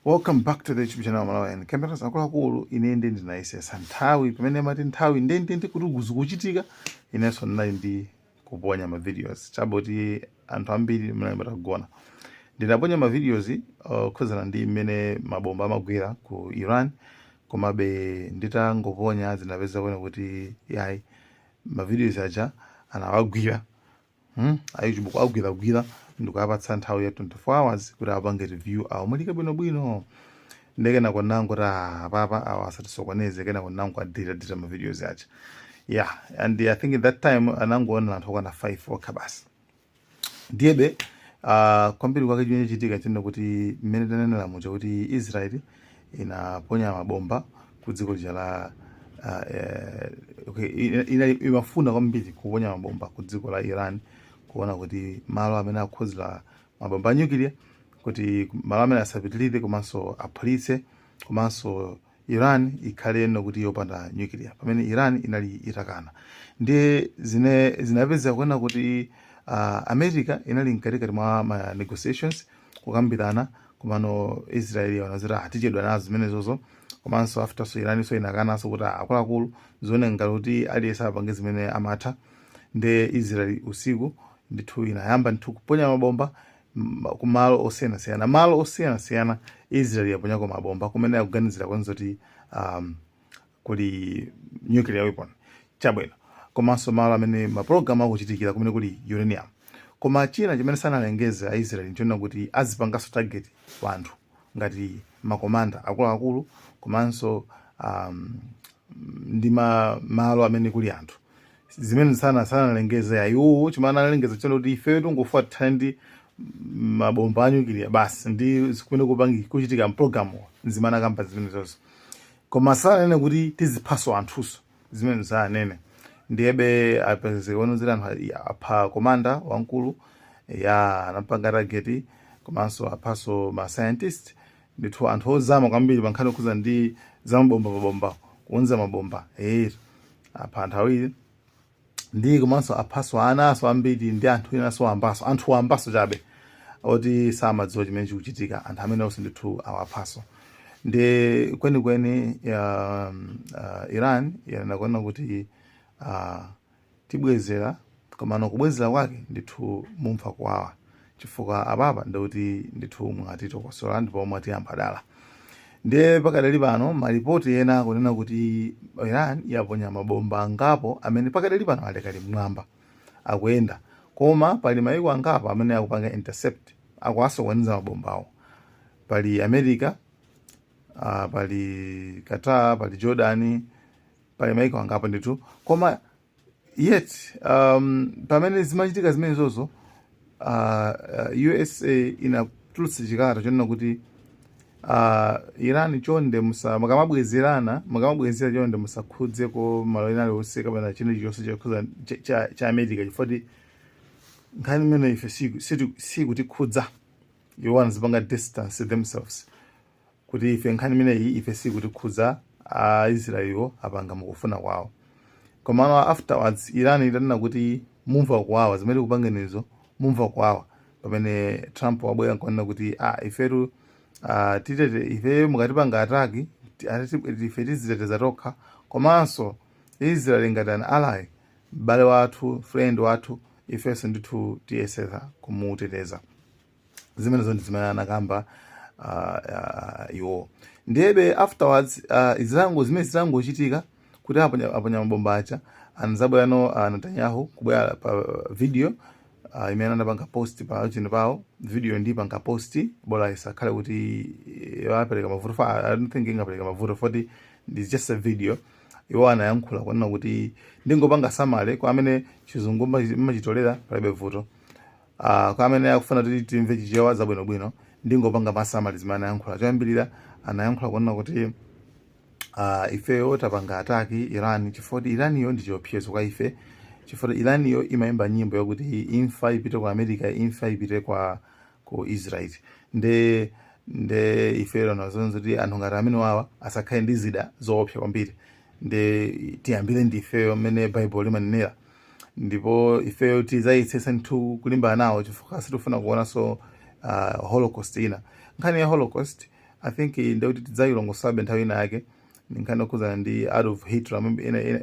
Welcome back to the YouTube channel Malawi and Cameras. Akuluakulu, ine ndi ndinayesesa nthawi pamene mati nthawi ndendende kuti zikuchitika, inenso ndinali ndi kuponya ma videos chaboti anthu ambiri mnali mutagona. Ndinaponya ma videos okhuzana ndi mmene mabomba amagwera ku Iran, komabe nditangoponya zinapeza kuona kuti yayi, ma videos aja anawagwira, A YouTube kuagwiragwira ndikuapatsa nthawi ya 24 hours kuti apange review, awamulike bwinobwino. Ndekena kwanango ta apapa awa asatisokoneze, kena kwanango adelete ma videos aja. Yeah, and I think at that time anangoona anthu okwana 5 okha basi. Ndiyebe kwambiri kwake chimene chitika chino kuti mmene tanenera muja kuti Israel inaponya mabomba ku dziko lija la okay, imafuna kwambiri kuponya mabomba ku dziko la Iran, kuona kuti malo amene akhuzira mabomba a nuclear, kuti malo amene asapitirire, komanso aphulitse, komanso Iran ikhale no kuti yopanda nuclear, pamene Iran inali itakana. Ndiye zine zinapeza kuona kuti America inali mkatikati mwa ma negotiations, kukambirana, komano Israel wanaziti atichedwa nazo zimenezozo. Komanso after so Iran so inakananso kuti akuluakulu, zione ngati kuti aliyense apange zimene amatha. Ndiye Israel usiku ndithu inayamba ndithu kuponya mabomba kumalo osiyanasiyana, malo osiyanasiyana. Israel yaponyako mabomba kumene akuganizira kwanza kuti kuli nuclear weapon, chabwino, komanso malo amene mapulogalamu akuchitikira kumene kuli uranium. Koma china chimene sanalengeze a Israel nchiona kuti azipanganso target wanthu ngati makomanda akuluakulu, komanso ndi malo amene kuli anthu, zimene sanalengeze ayiwo. Chimene analengeza chona kuti ife tungofa tithane ndi mabomba a nuclear basi, ndi kumene kupangi kuchitika mpulogalamu, zimene akamba zimene zonso, koma sananene kuti tiziphaso anthuso, zimene sananene. Ndiyebe apezeka zoti anthu apha commander wamkulu ya anapanga target, komanso aphaso ma scientist ndithu, anthu ozama kwambiri pa nkhani yokhuza ndi zamabomba, mabomba, kuunza mabomba, apha anthu awiri ndi komanso aphaso anaso ambiri ndi anthu enaso ambaso, anthu ambaso chabe oti samadziwa chimene chikuchitika, anthu amene onse ndithu awaphaso. Ndi kwenikweni ya Iran yanena kuona kuti tibwezera, komano kubwezera kwake ndithu mumva kuwawa, chifukwa apapa ndikuti ndithu mwatitokosola ndipo mwatiyamba dala. Ndiye pakadali pano malipoti ena akunena kuti Iran yaponya mabomba angapo amene pakadali pano alekali mmwamba akuyenda, koma pali mayiko angapo amene akupanga intercept, akuasokoneza mabombawo. Pali America, pali Qatar, pali Jordan, pali mayiko angapo ndithu. Koma yet pamene zimachitika zimenezozo, USA inatulutsa chikalata chonena kuti Iran, chonde musa mukamabwezerana, mukamabwezera, chonde musakhudzeko malo ena aliwonse kapena chinthu chilichonse chokhuza cha America, chifukwa nkhani imene ife sikutikhudza. Iwo anazipanga distance themselves kuti ife nkhani imeneyi ife sikutikhudza, a Israeliwo apanga mukufuna kwawo. Komano afterwards Iran itanena kuti mumva kuwawa zimene tikupanganizo, mumva kuwawa, pamene Trump wabwera nkuonena kuti ah, ifetu titete ife mukatipanga attack, ife tiziteteza tokha, komanso Israel ngati an ally, m'bale wathu, friend wathu, ifenso ndithu tiyeseza kumuteteza. Zimenezo ndi zimene anakamba iwo. Ndiyebe afterwards zilango zimene zitangochitika kuti aponya mabomba aja, anazabwerano Netanyahu kubwera pa video imene anapanga post pa chino pawo. Video ndi panga post, bola isakhale kuti apereka mavuto fa I don't think ingapereka mavuto foti it's just a video. Iwo anayankhula kunena kuti, ndingopanga summary kwa amene chizungu machitolera, palibe vuto, kwa amene akufuna kuti timve Chichewa zabwinobwino, ndingopanga ma summary zimene anayankhula. Choyambirira anayankhula kunena kuti ifeyo tapanga attack Iran chifukwa kuti Iraniyo ndi chiopsezo kwa ife, chifukwa Iraniyo imayimba nyimbo yakuti imfa ipite kwa America, imfa ipite kwa ku Israel. Nde ifeyo nazonzo kuti anthu ngati amene wawa asakhale ndi zida zoopsa kwambiri, nde tiyambire ndi ifeyo mmene Bible limanenera, ndipo ifeyo tidzayetsetsa ndithu kulimbana nawo chifukwa sitifuna kuonanso Holocaust ina. Nkhani ya Holocaust, I think ndekuti tidzayilongosola nthawi ina yake. Ni nkhani yokhuzana ndi Adolf Hitler.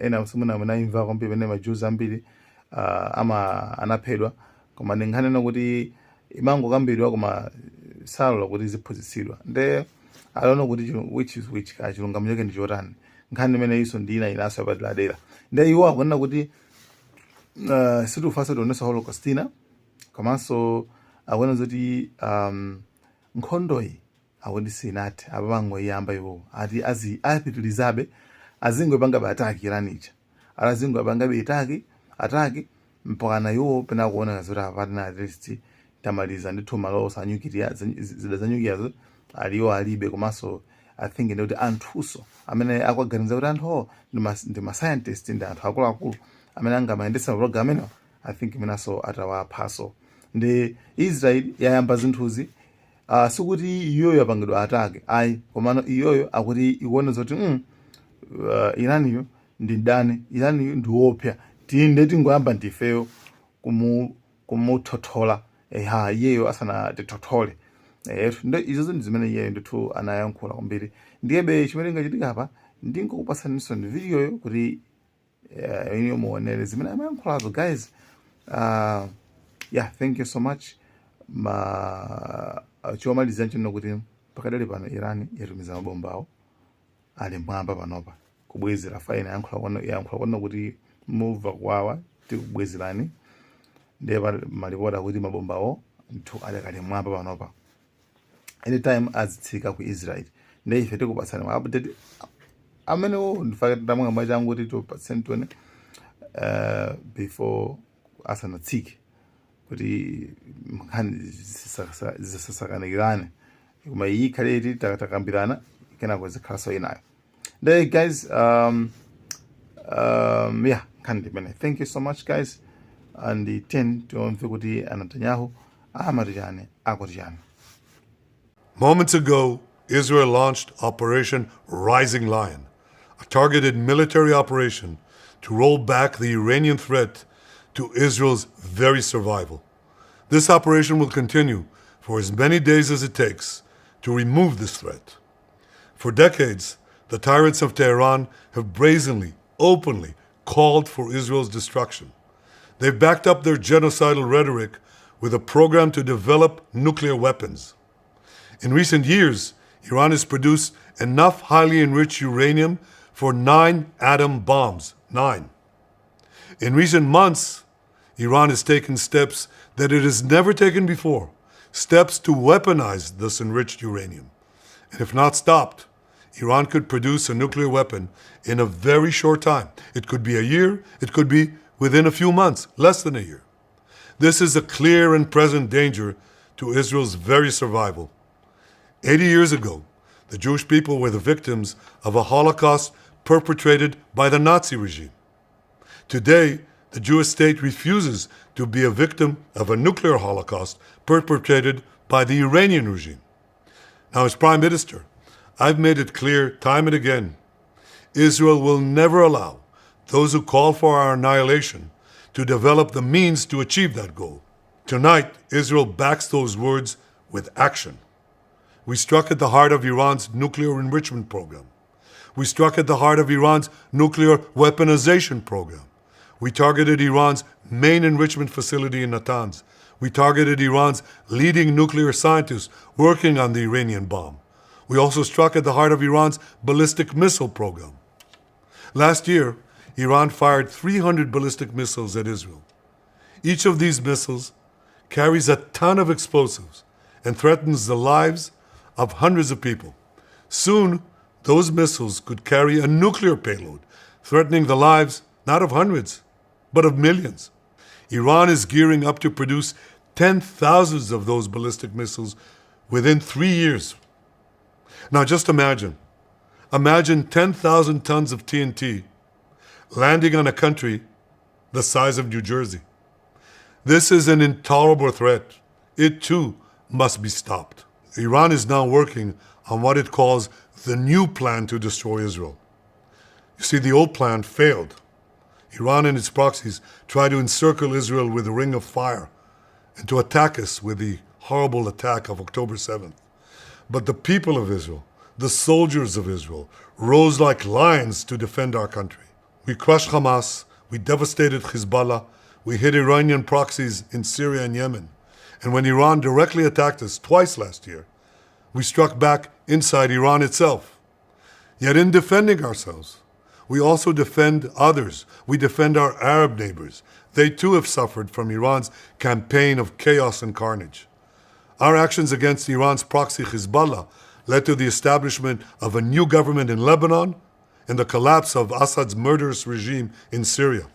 Ena simuna munayimva kwambiri pamene ma Jews ambiri ama anaphedwa, koma ndi nkhani ina kuti imangokambidwa koma salola kuti ziphunzitsidwa. Nde I don't know kuti which is which, ka chilungamo chake ndi chotani. Nkhani imene iso ndi ina inaso yapaderadera. Nde iwo akunena kuti situfaso tionesa Holocaust ina, komanso akuona zoti nkhondoyi akuti sinathe, apa bangoyamba. Iwo ati azi apitilizabe, azingopangabe attack Iran ija, azingopangabe attack mpakana iwo pena kuona zoti apatina at least tamaliza ndithu malo a nuclear, zida za nuclear aliwo alibe. Komanso I think ndikuti anthuso amene akuganiza kuti anthuwo ndi ma scientist, ndi anthu akuluakulu amene angamayendetsa mapulogalamu amenewa, I think imenaso atawaphaso. Ndi Israel yayamba zinthuzi, sikuti iyoyo yapangidwa attack ayi, komano iyoyo akuti ikuona zoti Iraniyo ndi mdani, Iraniyo ndi wopsa, tinde tingoyamba ndifeyo kumuthothola eha iyeyo asanatithothole. Ndo izozo ndi zimene iyeyo ndithu anayankhula kwambiri. Ndiyebe chimene ingachitika apa, ndingokupatsaninso ndi videoyo kuti iniyo muonere zimene amayankhulazo. Guys, yeah, thank you so much. Ma chomalizira nchino kuti pakadali pano Iran yatumiza mabombawo ali mwamba panopa kubwezera faina. Yankhula kwano kuti mubva kuwawa, tikubwezerani. Ndiye malipoti akuti mabombawo nthu adakali mwamba panopa, anytime azitsika ku Israel. Ndiye ife tikupatsani ma update amenewo. Ndifake tamwe mwachangu kuti tiupatseni tione before asanatsike kuti nkhani zisasakanikirane, koma iyi ikhale iti takambirana, kenako zikhalanso inayo. Nde guys, yeah, nkhani ndimene. Thank you so much, guys, and 10 tiomve kuti a Netanyahu amati chani, akuti chani. Moments ago, Israel launched Operation Rising Lion, a targeted military operation to roll back the Iranian threat to Israel's very survival. This operation will continue for as many days as it takes to remove this threat. For decades, the tyrants of Tehran have brazenly, openly called for Israel's destruction. They've backed up their genocidal rhetoric with a program to develop nuclear weapons. In recent years, Iran has produced enough highly enriched uranium for 9 atom bombs. 9. In recent months, Iran has taken steps that it has never taken before, steps to weaponize this enriched uranium. And if not stopped, Iran could produce a nuclear weapon in a very short time. It could be a year, it could be within a few months, less than a year. This is a clear and present danger to Israel's very survival. 80 years ago, the Jewish people were the victims of a Holocaust perpetrated by the Nazi regime. Today, the Jewish state refuses to be a victim of a nuclear holocaust perpetrated by the Iranian regime. Now, as Prime Minister, I've made it clear time and again, Israel will never allow those who call for our annihilation to develop the means to achieve that goal. Tonight, Israel backs those words with action. We struck at the heart of Iran's nuclear enrichment program. We struck at the heart of Iran's nuclear weaponization program. We targeted Iran's main enrichment facility in Natanz. We targeted Iran's leading nuclear scientists working on the Iranian bomb. We also struck at the heart of Iran's ballistic missile program. Last year, Iran fired 300 ballistic missiles at Israel. Each of these missiles carries a ton of explosives and threatens the lives of hundreds of people. Soon, those missiles could carry a nuclear payload, threatening the lives not of hundreds, but of millions. Iran is gearing up to produce 10,000s of those ballistic missiles within 3 years. Now just imagine 10,000 tons of TNT landing on a country the size of New Jersey. This is an intolerable threat. It too must be stopped. Iran is now working on what it calls the new plan to destroy Israel. You see, the old plan failed. Iran and its proxies tried to encircle Israel with a ring of fire and to attack us with the horrible attack of October 7th. But the people of Israel, the soldiers of Israel, rose like lions to defend our country. We crushed Hamas, we devastated Hezbollah, we hit Iranian proxies in Syria and Yemen. And when Iran directly attacked us twice last year, we struck back inside Iran itself. Yet in defending ourselves, we also defend others. We defend our Arab neighbors. They too have suffered from Iran's campaign of chaos and carnage. Our actions against Iran's proxy Hezbollah led to the establishment of a new government in Lebanon and the collapse of Assad's murderous regime in Syria.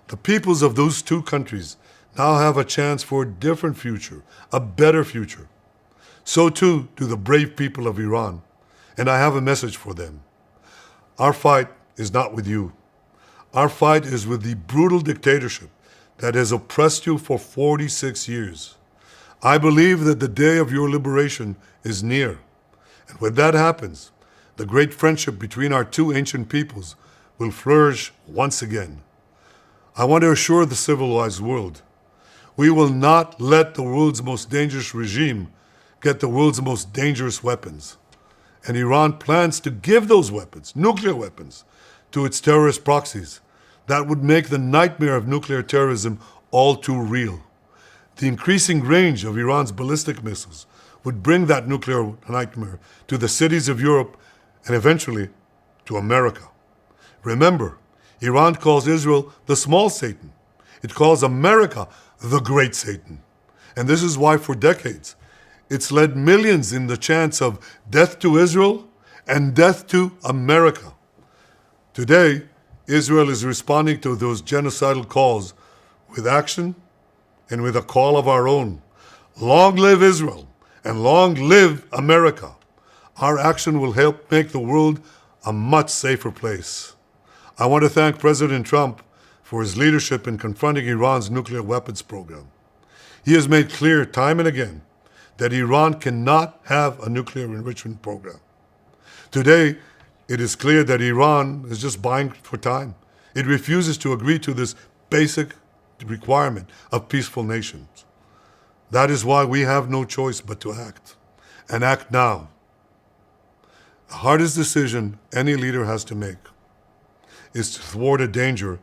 The peoples of those two countries now have a chance for a different future, a better future. So too do the brave people of Iran, and I have a message for them. Our fight is not with you. Our fight is with the brutal dictatorship that has oppressed you for 46 years. I believe that the day of your liberation is near. And when that happens, the great friendship between our two ancient peoples will flourish once again. I want to assure the civilized world, we will not let the world's most dangerous regime get the world's most dangerous weapons. And Iran plans to give those weapons, nuclear weapons, to its terrorist proxies. That would make the nightmare of nuclear terrorism all too real. The increasing range of Iran's ballistic missiles would bring that nuclear nightmare to the cities of Europe and eventually to America. Remember, Iran calls Israel the small Satan. It calls America the great Satan. And this is why for decades, it's led millions in the chants of death to Israel and death to America. Today, Israel is responding to those genocidal calls with action and with a call of our own. Long live Israel and long live America. Our action will help make the world a much safer place. I want to thank President Trump for his leadership in confronting Iran's nuclear weapons program. He has made clear time and again that Iran cannot have a nuclear enrichment program. Today, it is clear that Iran is just buying for time. It refuses to agree to this basic requirement of peaceful nations. That is why we have no choice but to act, and act now. The hardest decision any leader has to make is to thwart a danger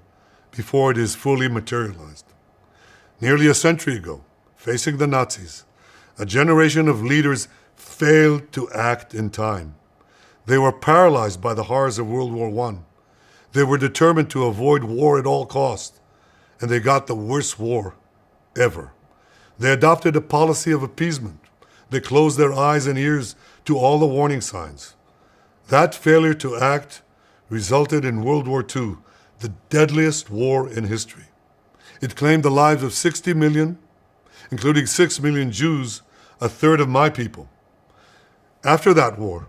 before it is fully materialized. Nearly a century ago, facing the Nazis, a generation of leaders failed to act in time. They were paralyzed by the horrors of World War I. They were determined to avoid war at all costs, and they got the worst war ever. They adopted a policy of appeasement. They closed their eyes and ears to all the warning signs. That failure to act resulted in World War II, the deadliest war in history. It claimed the lives of 60 million, including 6 million Jews, a third of my people. After that war,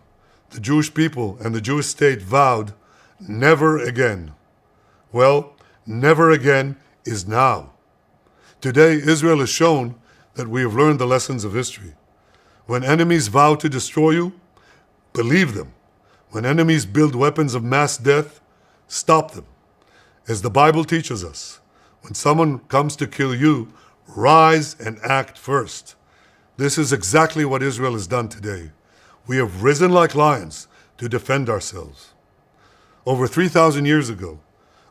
the Jewish people and the Jewish state vowed never again. Well, never again is now. Today, Israel has shown that we have learned the lessons of history. When enemies vow to destroy you, believe them. When enemies build weapons of mass death, stop them. As the Bible teaches us, when someone comes to kill you, rise and act first. This is exactly what Israel has done today. We have risen like lions to defend ourselves. Over 3,000 years ago,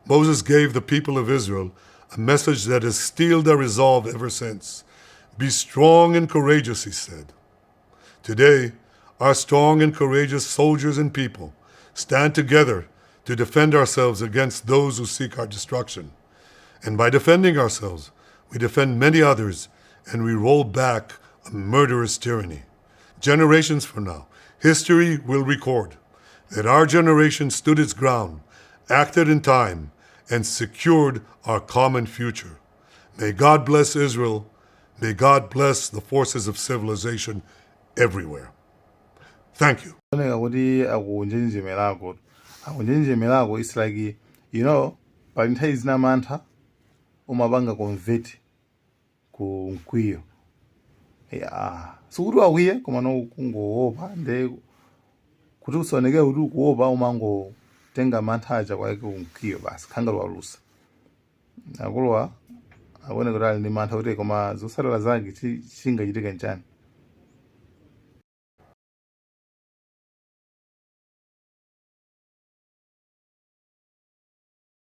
Moses gave the people of Israel a message that has steeled their resolve ever since. Be strong and courageous, he said. Today, our strong and courageous soldiers and people stand together to defend ourselves against those who seek our destruction. And by defending ourselves, we defend many others and we roll back a murderous tyranny. Generations from now, history will record that our generation stood its ground, acted in time, and secured our common future. May God bless Israel. May God bless the forces of civilization everywhere. Thank you. Oneka kuti akunjenjemerako, akunjenjemerako. It's like, pali nthawi zina mantha umapanga convert ku mkwiyo. Ya, sikuti wakwiye, koma no kungoopa. Nde kuti usaoneke kuti ukuopa, umangotenga mantha aja kwake ku mkwiyo basi, khanga lwalusa. Akuluwa akuoneka kuti ali ndi mantha kuti koma zotsatira zake chingachitika nchani?